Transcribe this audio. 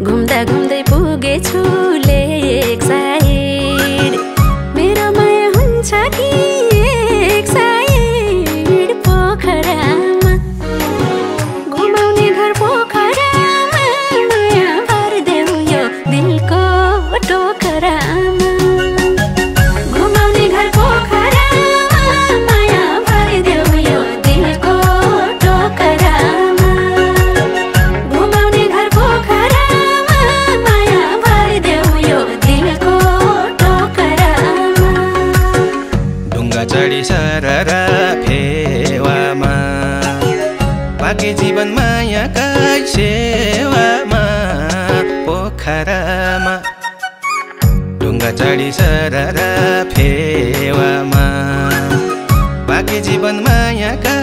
घुम्दा घुम्दै पुगेछु लेक साइड मेरो माया हुन्छ कि एक साइड पोखरामा घुमाउने घर पोखरामा माया भरिदेऊ यो दिलको टोकरामा घुमाउने घर पोखरामा माया भरिदेऊ यो दिलको टोकरामा घुमाउने घर पोखरामा माया भरिदेऊ यो दिलको टोकरामा ढुङ्गा चढी सररा फेवामा बाँकी जीवन मायाका सेवामा पोखरामा ढुङ्गा चढी सररा फेवामा बाँकी जीवन मायाका